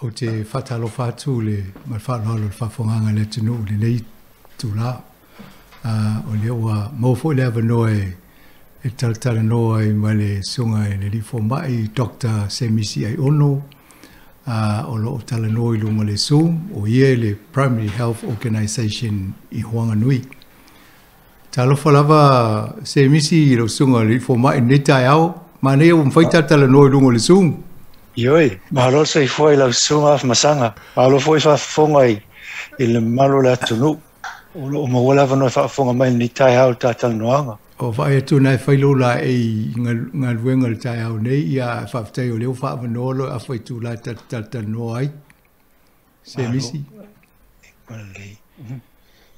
Ou te faatalofa atu le ma le faaaloalo i le faafofogaaga a le atunuu i lenei itula. O lea ua maua foi le avanoa e talatalanoa ai ma le Susuga i le Alii Fomai Dr. Semisi Aiono, o lo o talanoa i luga o le Zoom, o ia i le Primary Health Organisation i Whanganui. Talofa lava Semisi i lau Susuga i le Alii Fomai i lenei taeao, manaia ua mafai talatalanoa i luga o le Zoom. Ioe, malo le soifua i lau Susuga Afamasaga, malo foi faafofoga i le mamalu o le atunuu o lo o maua le avanoa e faafofoga mai i lenei taeao i le talatalanoaga. O vaai atu na e fai lou laei i galuega i le taeao nei, ia faafetai o lea ua faaavanoa lo'u afa itula e talatalanoa ai. Semisi.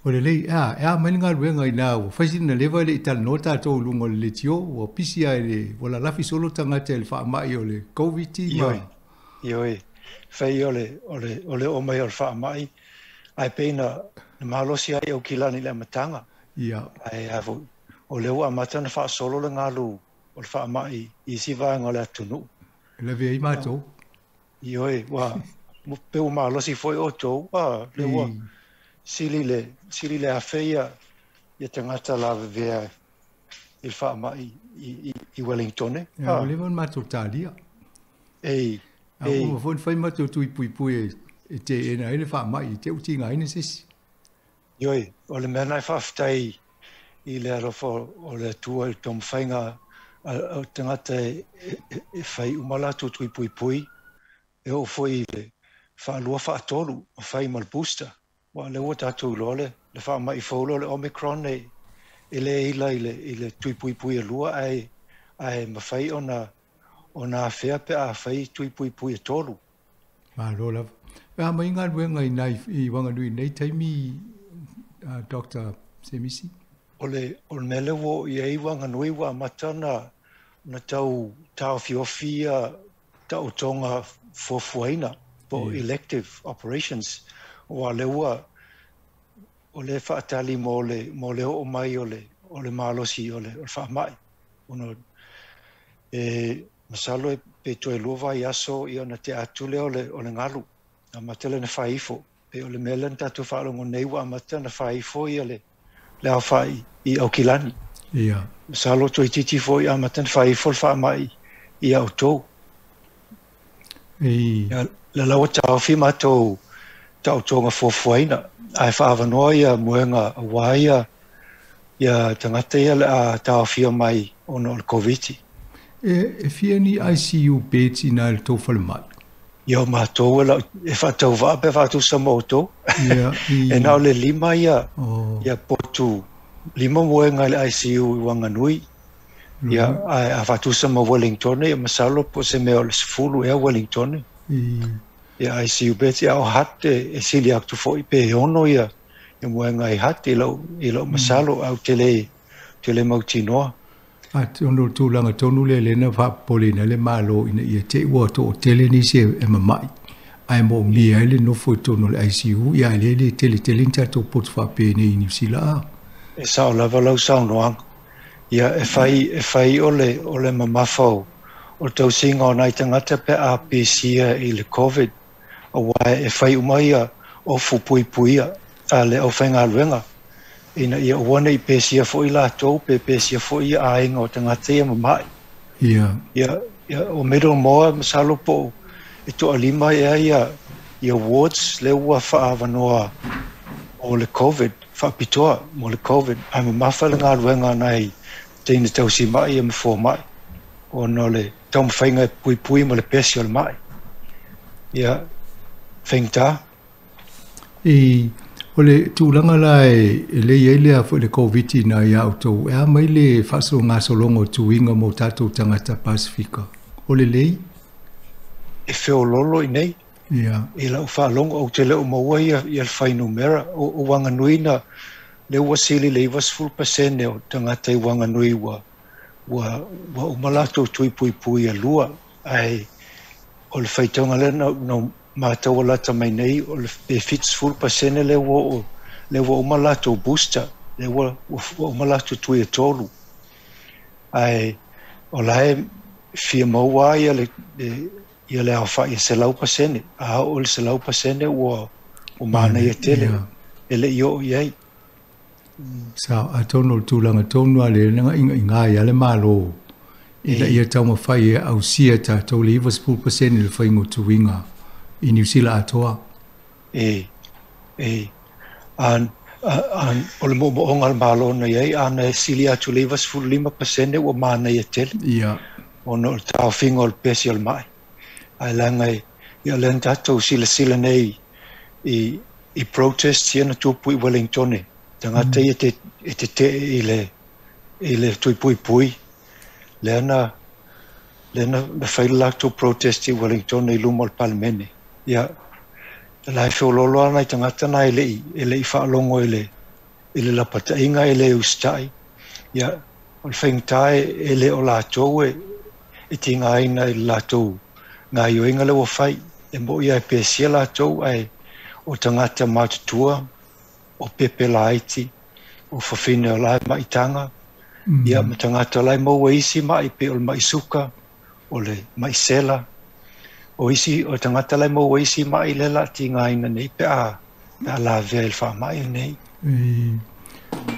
O lelei, e a mai le galuega ina ua fai sina leva e le i talanoa tatou i luga o le leitio, ua pisi lava i le, ua lalafi solo tagata i le faamai o le Covid ma. Ioe, ioe, fai o le oo mai o le faamai, ae pei na malosi ai Aukilani i le amataga. Ae o lea ua amata ona faasolo le galu o le faamai i isi vaega o le atunuu. E lavea ai matou. Ioe, ua pe ua malosi foi outou, lea ua sili le afe ia tagata lavevea i le faamai i Wellington. Ua leva ona matou talia. Ei. A ua foi na fai matou tui puipui e teena ai le faamai i te utigaina se isi. Ioe, o le mea na e faafetai i le alofa o le Atua i le taumafaiga o tagata e fai uma latou tui puipui, e oo foi i le faalua faatolu ma fai ma le booster. Ua lea ua tatou iloa le faamai fou lea o le Omicron e le ila i le tui puipui e lua, ae mafai ona afea pe a fai tui puipui e tolu. Malo lava. E a mai galuega i nai i Whanganui nei taimi, Dr. Semisi? O le mea lea ua oo i ai Whanganui ua amata na tau taofiofi ia taotoga fuafuaina po elective operations. Ua lea ua o le faatali mo le oo mai o le malosi o le faamai. Ona e masalo e pe toe 2 vaiaso ia ona tea atu lea o le galu. Amata lea na faaifo. Pe o le mea lea na tatou faalogo nei ua amata na faaifo ia le aofai i Aukilani. Masalo toeitiiti foi amata na faaifo le faamai i outou. Le la ua taofi matou taotoga fuafuaina ae faaavanoa ia moega aua ia tagata ia le a taofia mai ona o le Covid. E fia ni ICU beds ina le tou falemai? Ia o matou e faatauvaa pe faatusa ma outou. E na o le 5 ia potu, 5 moega i le ICU i Whanganui. Ia a faatusa ma Wellington, ia masalo po se mea o le 10 ea Wellington. Ia ICU beds ia o hat e sili atu foi pe 6 ia moega i hat i lau masalo au tele mautinoa. Atonu tulaga tonu le lena faapopoleina le malo ina ia te ua to'atele nisi e mama'i ae moomia ai le nofo i totonu o le ICU, ia e le tele tele ni tatou poto faapenei i Niu Sila. E sao lava lau saunoaga. Ia e fai o le mamafa o le tausiga o nai tagata pe a pesia i le Covid, aua e fai uma ia ofu puipuia a le aufaigaluega ina ia aua nei pesia foi latou pe pesia foi ia aiga o tagata ia mama'i. Ia o Middlemore masalo po e to'alima ea ia wards lea ua faaavanoa o le Covid, faapitoa mo le Covid, ae mamafa le galuega nai teine tausima'i ia ma foma'i ona o le taumafaiga e puipui ma le pesi o le ma'i. Ia faigata. O le tulaga la e lei ai lea foi le Covid na ia outou, e a mai le faasogasologa o tuiga mo tatou tagata Pasifika? O le lei? E feololo i nei. I lau faalogo ou te le o maua ia le fuainumera. O Whanganui na lea ua sili le 90% o tagata i Whanganui ua uma latou tui puipui e lua. Ae o le faitauga lea na matou lata mai nei o le 70% lea ua uma latou booster, lea ua uma latou tui e tolu. Ae o la e fia maua ia le ia le aofa'i e 100%, a oo i le 100% ua manaia tele e le'i oo i ai. Sa atonu o le tulaga tonu lava lea na ga'iga'iga ai lava le Malo ina ia taumafai e ausia e tatou le 90% i le faigautuina i Niu Sila atoa. E, e, o le mo'omo'oga a le Malo na i ai, ana e sili atu le 95% ua manaia tele. Ona o le taofiga o le pesi o le ma'i. Ae leaga ia lea na tatou silasila nei i protests ia na tupu i Wellingtone, tagata ia e tete'e i le tuipuipui, lea na fai le latou protest i Wellingtone i luma o le Palemene. Ia la e feoloolo lava nai tagata na e le'i faalogo i le lapata'iga e lē usita'i. Ia o le faigata e lē o latou e tigaina i le latou gaioiga lea ua fai e mo'i a e pesia latou, ae o tagata matutua, o pepe laiti, o fafine o la e ma'itaga, ia ma tagata o la e maua isi ma'i pei o le ma'i suka, o le ma'i sela, o isi o tagata la e maua isi ma'i lea la tigaina nei pe a lavea i le faama'i lenei.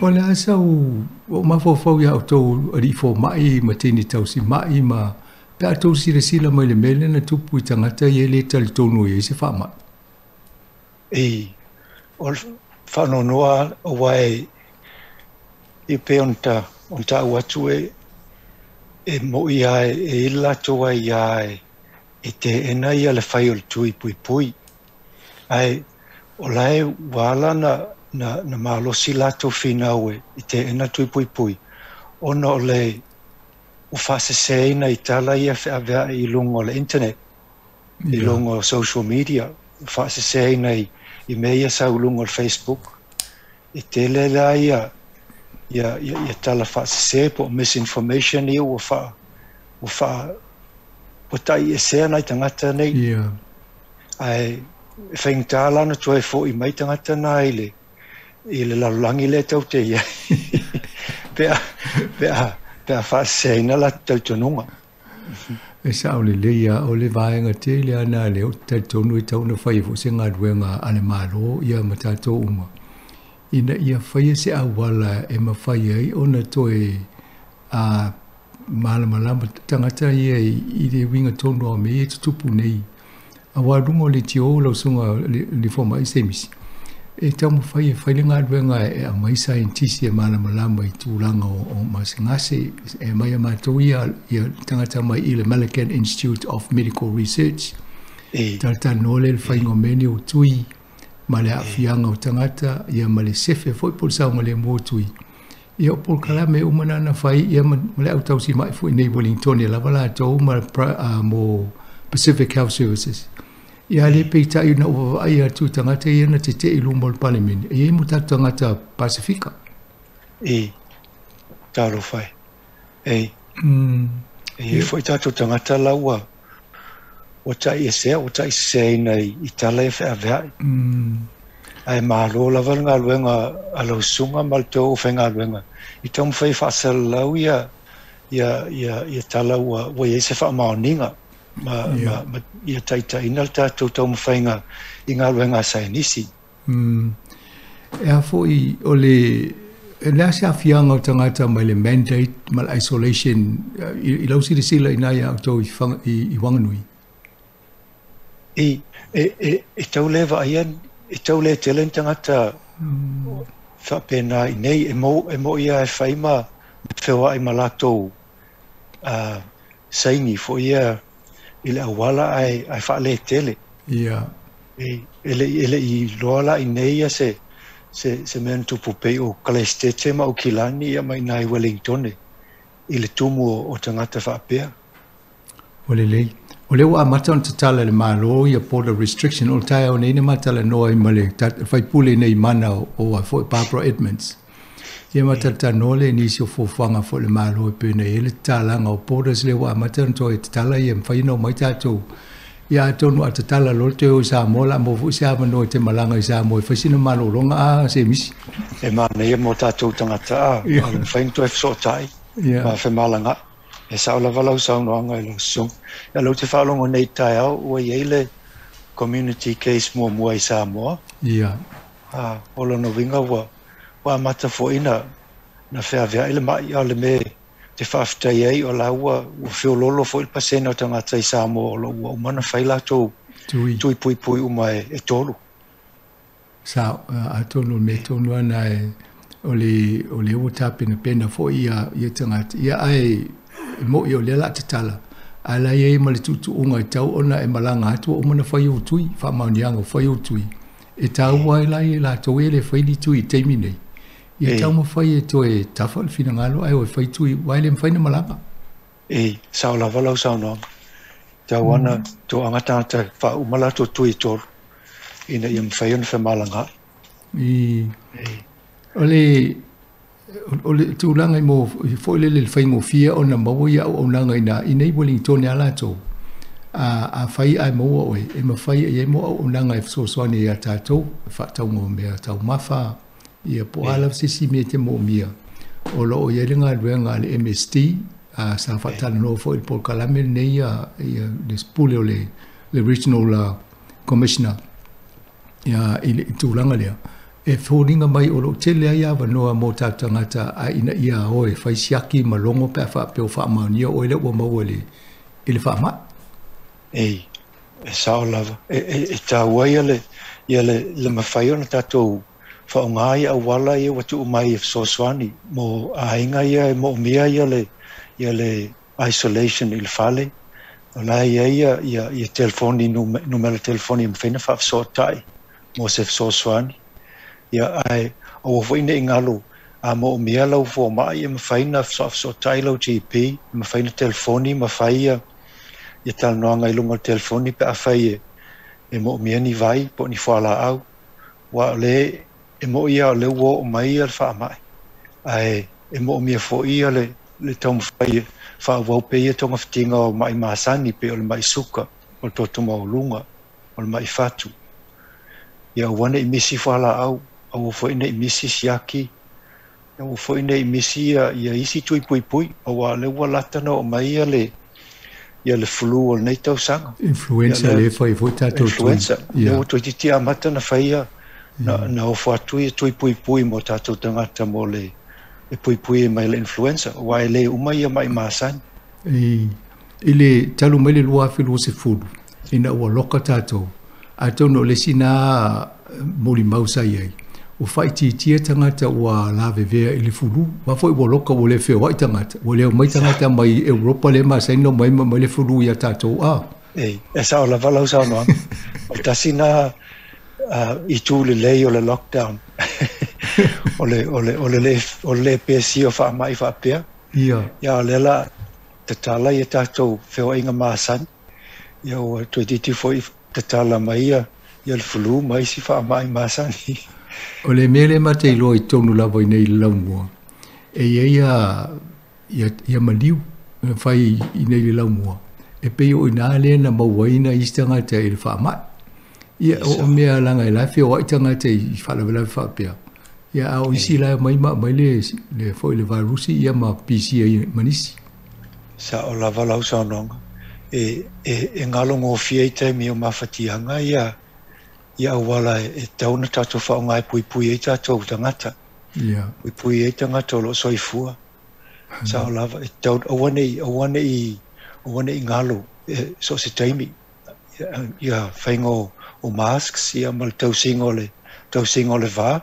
O le a sau o mafaufau ia outou alii foma'i ma teine tausima'i ma pe a outou silasila mai le mea lea na tupu i tagata ia e lē talitonu i ai se faama'i? E, o le faanoanoa aua e pei ona ta'u atu e mo'i a e i le latou ai ia e te'ena ia le fai o le tui puipui, ae o lae ua ala na malosi latou finau e te'ena tui puipui ona o le ua fa'aseseina i tala ia fe'avea'i i luga o le internet, i luga o social media, fa'aseseina i mea ia sau luga o le Facebook. E tele la ia tala fa'asese po o misinformation ia ua ta'iesea nai tagata nei. Ae e faigata la ona toe fo'i mai tagata na i le lalolagi lea taute i ai pe a fa'aseseina latou talitonuga. E sa'o lelei a o le vaega tele ana lea ou te talitonu e tau ona faia fo'i se galuega a le Malo ia ma tatou uma ina ia faia se auala e mafai ai ona toe a malamalama tagata ia i le uiga tonu o mea ia e tutupu nei. Auā luga o leitio lau susuga le foma'i Semisi e taumafai e fai le galuega e aumai saienitisi e malamalama i tulaga o gasegase e aumai a matou ia tagata mai i le Malaghan Institute of Medical Research. Talatalanoa lea i le faiga o mea nei o tui ma le aafiaga o tagata ia ma le sefe foi po o le saogalemu o tui. Ia o polokalame uma na na fai ia ma le au tausima'i foi nei Wellington ia lava latou ma mo Pacific Health Services. Ia le peita'i na ua vaavaai atu i tagata ia na tete'e i luma o le Palemene e i ai mo tatou tagata Pasifika. E, talofa e. E i ai foi tatou tagata la ua ta'iesea, ua ta'iseseina i tala ia fe'avea'i. Ae malo lava le galuega a lau susuga ma le tou faigaluega i taumafai e fa'asalalau ia tala ua iai se fa'amaoniga ma ia ta'itaʻina le tatou taumafaiga i galuega a saienisi. E a fo'i o le e le a se aafiaga o tagata mai le mandate ma le isolation i lau silasila i nai a outou i Wanganui? E tau lē va'aia e tau lē tele ni tagata fa'apena i nei e mo'i a e fai ma feoa'i ma latou saini fo'i ia i le auala ae fa'alē tele. E le'i iloa la i nei ia se mea na tupu pei o Kalaesetete ma Aukilani ia ma i Wellingtone i le tumu o tagata fa'apea. Ua lelei. O lea ua amata ona tatala e le Malo ia border restriction. O le taeao nei na ma talanoa ai ma le faipule nei mana o foi Barbara Edmonds. Ia ma talatalanoa le nisi o fuafuaga foi le Malo e pei ona i ai le tatalaga o borders lea ua amata ona toe tatala ia mafai ona omai tatou. Ia atonu a tatala loa le toe o i Samoa o le a maua foi se avanoa e te malaga i Samoa e fai sina malologa a Semisi. E manaia mo tatou tagata a o le mafai ona toe feso'ota'i ma femalaga'i. E sao lava lau saunoaga i lau susuga. Ia lea ou te faalogo nei i taeao ua i ai le community case muamua i Samoa. Ia. O lona uiga ua amata foi na feaveai le ma'i, a o le mea te faafetai ai o la ua feololo foi le pasene o tagata i Samoa o lo o ua uma ona fai latou tui puipui uma e 3. Sao, atonu o le mea tonu lava lena o le ua tapenapena foi ia tagata. Ia ae mo'i o lea o le a tatala, ae la e i ai ma le tuutuuga e tau ona e malaga atu ua uma ona fai ou tui, faamaoniaga ua fai ou tui, e taua ai la i latou ia e le fai ni tui i taimi nei. Ia taumafai e toe tafa le finagalo ae o e fai tui, aua e le mafai ona malaga. E sao lava lau saunoaga. Tau ana toaga tagata faauma latou tui e 3 ina ia mafai ona femalagaai. O le tulaga i mo foi lele le faigofie ona maua ia auaunaga ina i nei Wellington a latou. A fai ae maua oe, e mafai e i ai mo auaunaga e fesoasoani ia tatou, faatauga o mea taumafa, ia po o a lava se isi mea e te moomia. O lo o i ai le galuega a le MSD, sa faatalanoa foi i le polokalame lenei ia le pule o le Regional Commissioner ia, i le tulaga lea. E foliga mai o lo o tele ai avanoa mo tatou tagata a ina ia o e fai siaki ma logo pe a faapea o faamaonia oe lea ua maua i le faamai. E sao lava. E taua ia le mafai ona tatou faaaoga ia auala ia ua tuu mai e fesoasoani mo aiga ia e moomia ia le isolation i le fale. O la e i ai ia telefoni, numera telefoni e mafai ona faafesootai mo se fesoasoani. Ia ae aua foi ne i galo a moomia lau fomai e mafai ona faafesootai lau GP, e mafai ona telefoni, mafai ia talanoaga i luga o le telefoni pe afai e moomia ni vai po o ni fualaau. Ua o le e mo'i ia o lea ua oo mai ia le faamai, ae e moomia foi ia le taumafai e faaauau pea ia togafitiga o ma'i masani pei o le ma'i suka, o le toto maualuga, o le ma'i fatu. Ia aua ne i misi fualaau, aua foi ne i misi siaki, aua foi ne i misi ia isi tui puipui, aua o lea ua lata na oo mai ia le flu o lenei tausaga. Influenza le fai foi tatou tui. Influenza, lea ua toeitiiti amata na fai ia na ofo atu ia tui puipui mo tatou tagata mo le e puipui mai le influenza, aua e le uma ia ma'i masani. I le talu mai le 2020, ina ua loka tatou, atonu o le isi na molimau sa i ai, ua faaitiitia tagata ua lavevea i le fulu, aua foi ua loka ua le feoai tagata, ua le omai tagata mai Europa le masani na omai mai le fulu ia tatou a. E sao lava lau saunoaga. O le tasi na itu lelei o le lockdown. O le pesia o faamai faapea. Ia. Ia o lea la tatala ia tatou feoaiga masani. Ia ua toeitiiti foi tatala mai ia le flu ma isi faamai masani. O le mea lea matou te iloa i totonu lava i nei i le laumua, e i ai ia maliu na fai i nei i le laumua, e pei o ina lea na maua ai nai isi tagata i le faamai. Ia o mea laga e la e feoai tagata i faalavelave faapea. Ia a o isi la e omai ma aumai le foi le virusi ia ma pisia i ma nisi. Sao lava lau saunoaga. E galogofie i taimi o mafatiaga ia auala e tau na tatou faaaoga e puipui ai tatou tagata. Ia. Puipui ai tagata o lo o soifua. Sao lava e tau aua ne i galo so o se taimi. Ia faiga o masks ia ma le tausiga o le va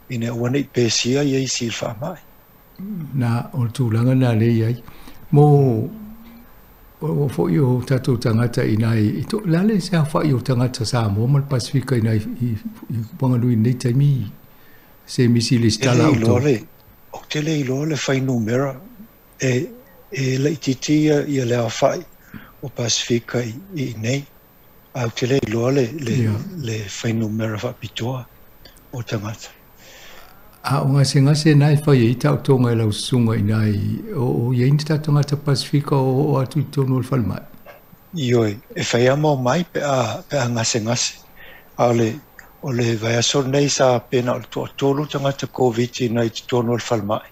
ina aua ne i pesia ia isi i le faamai. Na o le tulaga na lea i ai. Mo o foi o tatou tagata i nai le a le se aofai o tagata Samoa ma le Pasifika i nai i Wanganui nei taimi se misi le stala auto. Ou te le iloa le fuainumera e laitiiti ia le aofai o Pasifika i nei. Ae ou te le iloa le fuainumera faapitoa o tagata. A o gasegase na e fai ai taotoga e lau susuga i nai o i ai ni tatou tagata Pasifika o atu i totonu o le falemai. Ioe, e fai a mau mai pe a gasegase. A o le vaiaso lenei sa pena o le toatolu tagata Covid i nai totonu o le falemai.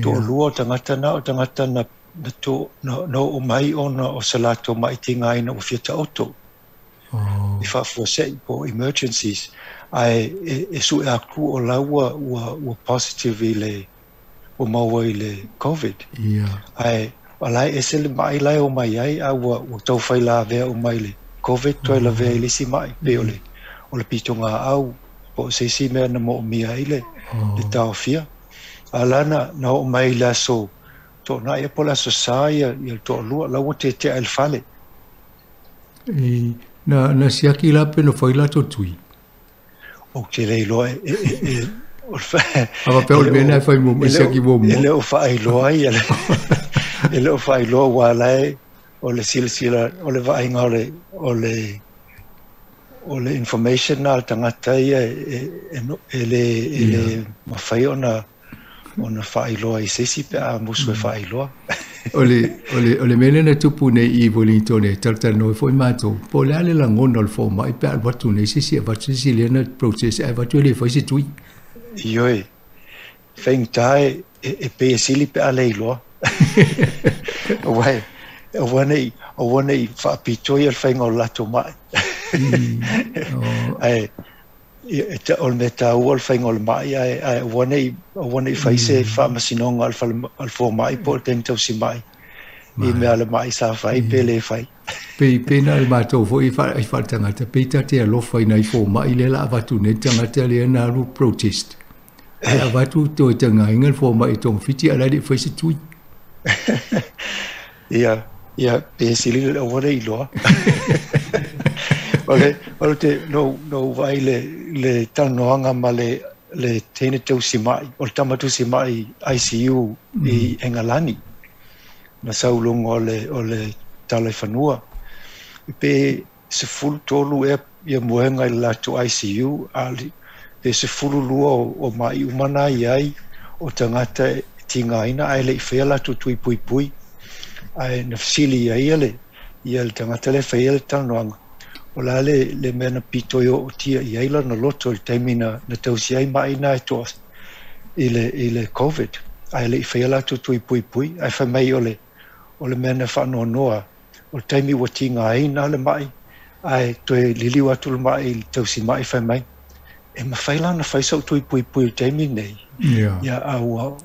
Toalua o tagata na o tagata na na to na oo mai ona o se latou maʻitigaina ua fia taoto i faafuasei po o emergencies, ae e suʻe aku o la ua positive i le ua maua i le COVID. Ae o la e ese le maʻi la e o mai ai, a ua taufai lavea uma i le COVID, toe lavea i le isi maʻi pei o le pitogaau po o se isi mea na moomia ai le taofia. A la na oo mai i le aso toonai po o le aso Sa ia le toalua la ua tetea i le fale. Na siaki la pe na fai latou tui. Ou te le iloa e Ava pe o le mea na e fai mo siaki mo E le o faailoa ia e le o faailoa ua la e o le silasila o le vaaiga o le information na a le tagata ia e le mafai ona faailoa i se isi pe a musu e faailoa. O le mea lea na tupu nei i Wellington e talatalanoa foi matou, po o le a le lagona o le fomai pe a alu atu nei se isi avatu se isi lea na process ae avatu e le fai se tui. Ioe, faigata e pei e sili pe a le iloa. Aua nei faapitoa ia le faiga o le latou mai. Ae o le mea taua o le faiga o le mai, ae aua nei fai se faamasinoga a le fomai po o le teine tausi mai i mea le mai sa fai pe le fai. Pe na le matou foi i faaletagata pe ta te alofa i nai fomai lea la avatu nei tagata lea na alu protest. Ae avatu toe tagaiga le fomai i togafiti ae la e le i fai se tui. Ia pe sili le aua le iloa. O le te no vaai le talanoaga ma le teine tausi mai, o le tama tausi mai ICU i Engalani na sau luga o le tala i fanua. Pe 13 ea ia moega i le latou ICU, a pe 12 o mai uma na i ai o tagata e tigaina ae le i faia latou tui puipui. Ae na fesili ai ia le tagata le faia le talanoaga, o la le mea na pito i oo tia i ai lona loto i le taimi na tausi ai mai na e toa i le COVID, ae le i faia latou tui puipui. Ae fai mai o le mea na faanoanoa o le taimi ua tigaina le mai, ae toe liliu atu le mai i le tausi mai, fai mai e mafai la ona fai sau tui puipui i le taimi nei. Ia, a ua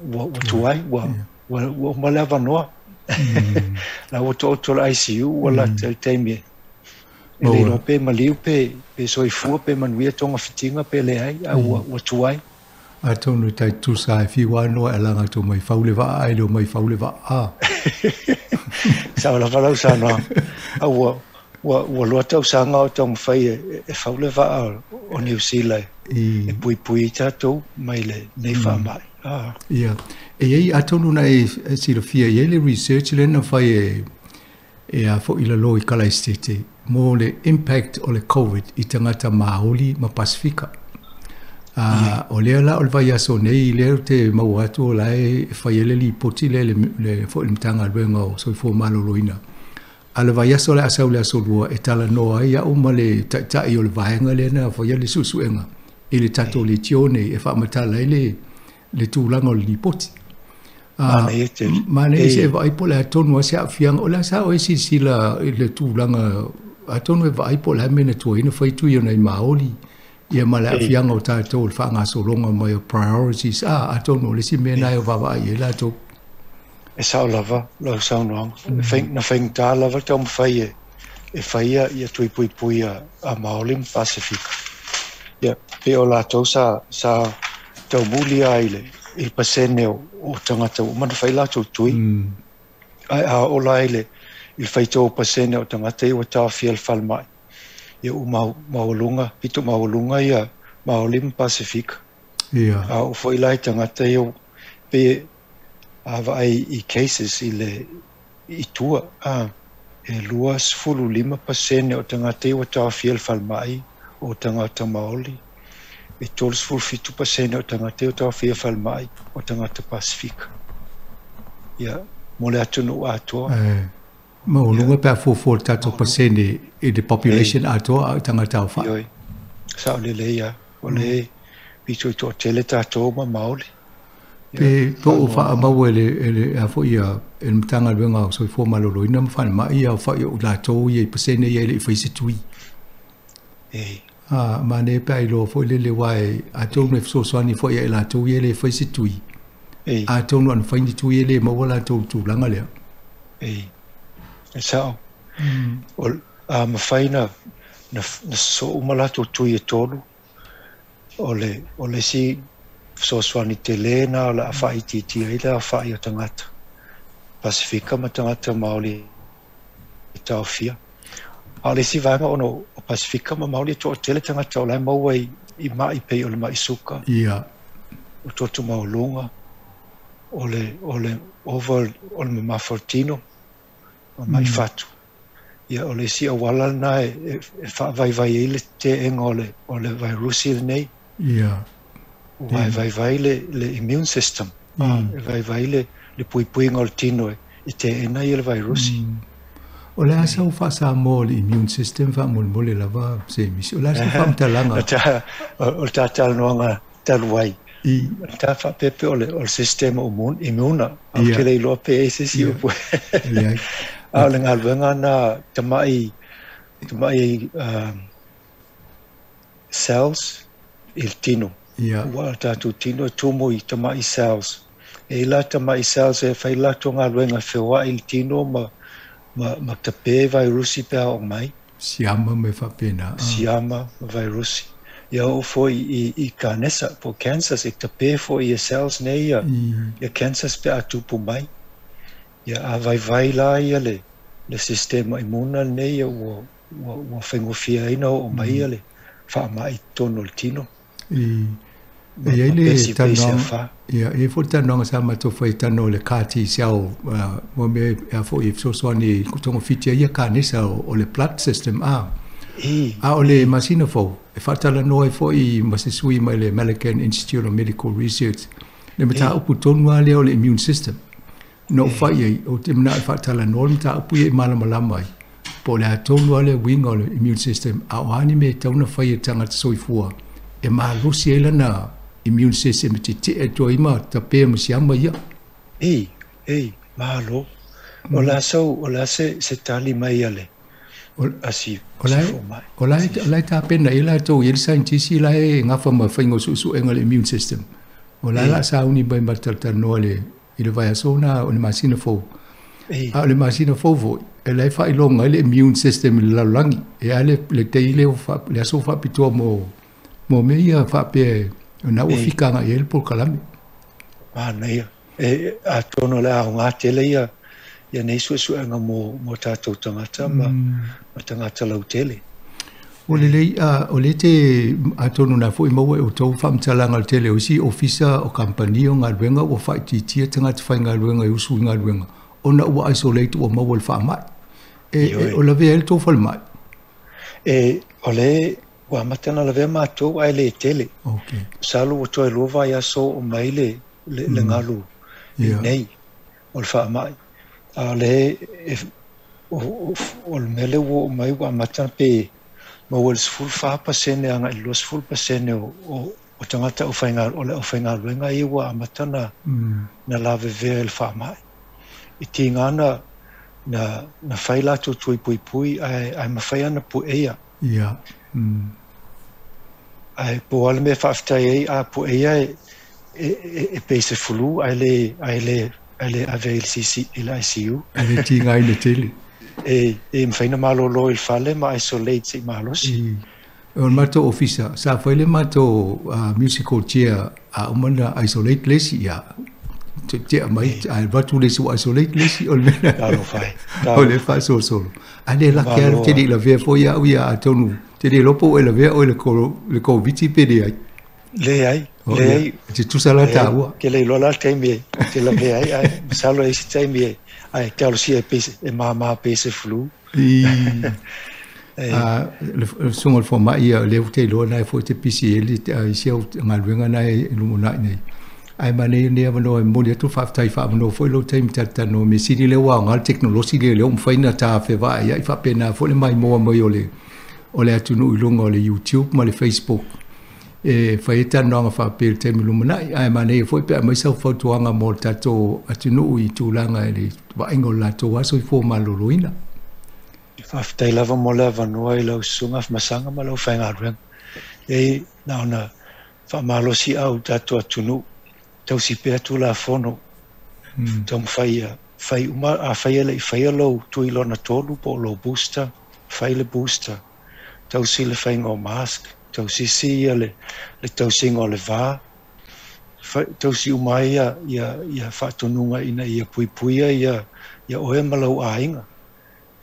tuai, ua uma le avanoa la ua taoto le ICU, ua lata i le taimi e le iloa pe maliu pe soifua pe manuia togafitiga pe leai, a ua tuai. Atonu tai tusa e fiu anoa e alaga atu mai fau le vaa ae le o mai fau le vaa. Sao lava lau saunoaga. A ua 2 tausaga o taumafai e fau le vaa o Niu Sila e puipui i tatou mai lenei faamai. Ia. E iai atonu na e silafia i ai le research lea na fai e a foi lalo i Kalaesetete mo le impact o le COVID i tagata Maoli ma Pasifika. O lea la o le vaiaso nei lea ou te maua atu o la e fai ai le lipoti lea le foi le Matagaluega o Soifua Maloloina. A le vaiaso le a sau le aso Lua e talanoa ai au ma le taitai o le vaega lea na faia le suesuega i le tatou leitio nei e faamatala ai le tulaga o le lipoti. Manaia tele. Manaia se vaai po o le a tonu lava se aafiaga. O le a sa oe silasila i le tulaga atonu e vaai po o le a mea na tuai ona fai tui o nai Maoli ia ma le aafiaga o tatou o le faagasologa mai o priorities a atonu o le isi mea na e o vaavaai i ai latou. E sao lava lau saunoaga. Na faigata lava le taumafai e faia ia tui puipui a Maoli ma Pasifika. Ia, pe o latou sa taumuli ai i le pasene o tagata ua uma ona fai latou tui. Ae a oo la i le faitau o pasene o tagata ia ua taofia i le falemai, ia ua maualuga, pito maualuga ia Maoli ma Pasifika. A oo foi la i tagata ia pe a vaai i cases i tua, e 25% o tagata ia ua taofia i le falemai o tagata Maoli, e 37% o tagata ia ua taofia i le falemai o tagata Pasifika. Ia, mo le atunuu atoa. Maualuga pe a fuafua le tatou pasene i le population atoa a o tagata aofai. Ioe, sao lelei lava. O le pito i toatele tatou ma Maoli. Pe po o faamau e le a foi ia e le Matagaluega o Soifua Maloloina ma Falemai ia aofa'i o i latou ia i pasene ia e le i faia se tui. A manaia pe a iloa foi lele aua atonu e fesoasoani foi ia i latou ia e le faia se tui. Atonu ana fai ni tui e le maua latou i le tulaga lea. E sa'o. A mafai na sosoo uma latou tui e 3, o le isi fesoasoani tele na o le a faaitiitia ai le aofa'i o tagata Pasifika ma tagata Maoli e taofia. A o le isi vaega ona o Pasifika ma Maoli e toatele tagata o la e maua i ma'i pei o le ma'i suka, o toto maualuga, o le ova o le mamafa o le tino, o ma'i fatu. Ia o le isi auala lena e faavaivai ai le teega o le vairusi lenei. Ua e vaivai le immune system, e vaivai le puipuiga o le tino e teena ia le vairusi. O le a sau faasamoa o le immune system faamolemole lava Semisi. O le a sau faamatalaga? O le tatalanoaga talu ai. Ta faapepe o le system immune, a ou te le iloa pe ai se isi upu. A o le galuega na tamai cells i le tino. Ua o tatou tino e tumu i tamai cells. E i la tamai cells e fai latou galuega feoai i le tino ma tape vairusi pe a oo mai. Siama me faapena. Siama ma vairusi. Ia oo foi i kanesa po cancers e tape foi i cells nei ia cancers pe a tupu mai. Ia a vaivai la ia le sistema imuna nei ia ua faigofie ai na oo mai ia le faama'i totonu o le tino. E i ai le talanoaga, ia, e i ai foi le talanoaga sa matou fai i talanoa o le CAR T cell, mo mea e foi e fesoasoani i togafiti ai ia kanesa o le blood system a. A o le masina fou, e faatalanoa ai foi ma se sui mai le American Institute of Medical Research, le mataupu tonu lava lea o le immune system. Na ou fai ai, ou te manao e faatalanoa le mataupu ia i malamalama ai, po o le a tonu lava le uiga o le immune system, a o a ni mea e tatau ona fai e le tagata soifua e malosi ai lana immune system e tetee atu ai ma tapea ma siama ia. Malo. O le a sau, o le a se tali mai a le asi fomai. O la e tapena ai latou i ai le scientist la e gafa ma faiga o suesuega o le immune system. O la e la sauni mai ma talatalanoa i le vaiaso na o le masina fou. A o le masina fou foi, e la e faailoga ai le immune system i le lalolagi. E a le tei lea le aso faapitoa mo mea ia faapea na ua fika agai ai le polokalame. Manaia. E atonu o le aoga tele ia nei suesuega mo tatou tagata ma tagata lautele. O lelei, o le te atonu na foi maua e o tou faamatalaga o le tele o isi ofisa o kampani o galuega ua faaitiitia tagata faigaluega e usu i galuega ona ua isolate ua maua le faamai. O lavea ai le tou falemai? O le ua amata na lavea matou ae le tele. Masalo ua toe 2 vaiaso oo mai le galu i nei o le faamai. A o le o le mea lea ua oo mai ua amata pe maua le 14% agai i le 20% o tagata o le aufaigaluega ia ua amata na lavevea i le faamai. I tiga na fai latou tui puipui ae mafai ana pueia. Ae po o le mea faafetai ai a pueia e pei se flu ae le ave i le CC i le ICU. E le tiga ai le tele. E mafai na malolo i le fale ma isolate se i malosi. O le matou ofisa, sa fai le matou musical chair a uma na isolate le isi, ia. Tea mai, ae avatu le isi ua isolate le isi, o le mea o le faasolosolo. A le laki lava te le i lavea foi au ia atonu, te le iloa po ua e lavea oe le Koviti pe leai. Leai, leai. E te tusa la taua. Ke le iloa la le taimi te lavea ai, ae masalo e isi taimi ae talosia e māmā pe se flu. Le susuga o le fomai ia lea ua te iloa na e foi te pisi ai le isi au galuega na e lumanai nei. Ae manaia lenei avanoa e momoli atu le faafetai faavanoa foi lou taimi talatalanoa mea sili lea ua aoga le teknolosi lea lea ua mafai ona tafevaai ai faapena foi le maimoa mai o le atunuu i luga o le YouTube ma le Facebook. e fai ai talanoaga faapea i le taimi lumanai, ae manaia foi pe a aumai sau fautuaga mo le tatou atunuu i tulaga i le vaaiga o le latou lava soifua maloloina. Faafetai lava mo le avanoa i lau susuga Afamasaga ma lau faigaluega. E na ona faamalosiau i tatou atunuu, tausi pea Tulafono, taumafai ia fai uma, afai e le i faia lou tui lona tolu po o lou booster, fai le booster, tausi le faiga o mask, tausisi ia le tausiga o le va, tausi uma ai ia faatonuga ina ia puipuia ia oe ma lau aiga.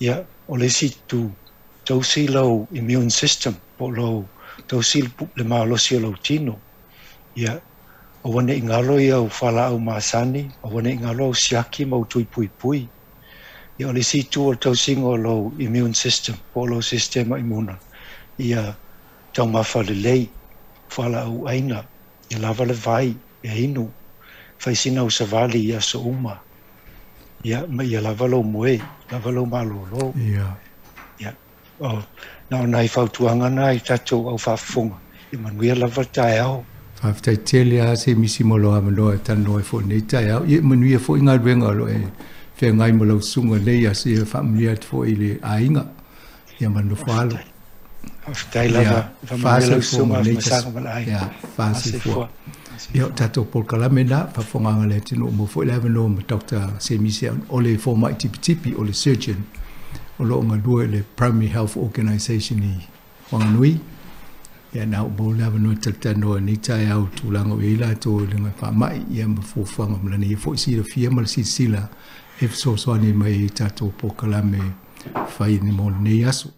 Ia, o le isi itu, tausi lau immune system, po o lau tausi le malosi o lau tino. Ia, aua ne i galo ia au falaau masani, aua ne i galo au siaki ma au tui puipui. Ia, o le isi itu o le tausiga o lau immune system, po o lau sistema imuna, ia taumafa lelei, falaau aina, ia lava le vai, ia inu, fai sina au savali i aso uma. Ia, ma ia lava lou moe, lava lou malolo. Ia. Ia, o, na o nai fautuaga na i tatou au faafofoga, ia manuia lava le taeao. Faafetai tele lava Semisi mo lou avanoa e talanoa ai foi i lenei taeao. Ia manuia foi galuega o lo o e feagai ma lau susuga i lenei aso. Ia faamanuia atu foi i le aiga. Ia ma le nofo alo. Faafetai lava. Faamanuia lau susuga Afamasaga ma le aiga. Ia, fa soifua. Ia, o tatou polokalame lena, faafofogaaga a le atunuu mo foi le avanoa ma Dr. Semisi o le fomai tipitipi, o le surgeon o lo o galue i le Primary Health Organisation i Wanganui. Ia na ua maua le avanoa e talatalanoa i lenei taeao i tulaga o i ai latou i le faamai, ia ma fuafuaga ma lana ia foi silafia ma le silasila e fesoasoani mai i tatou polokalame fai mo lenei aso.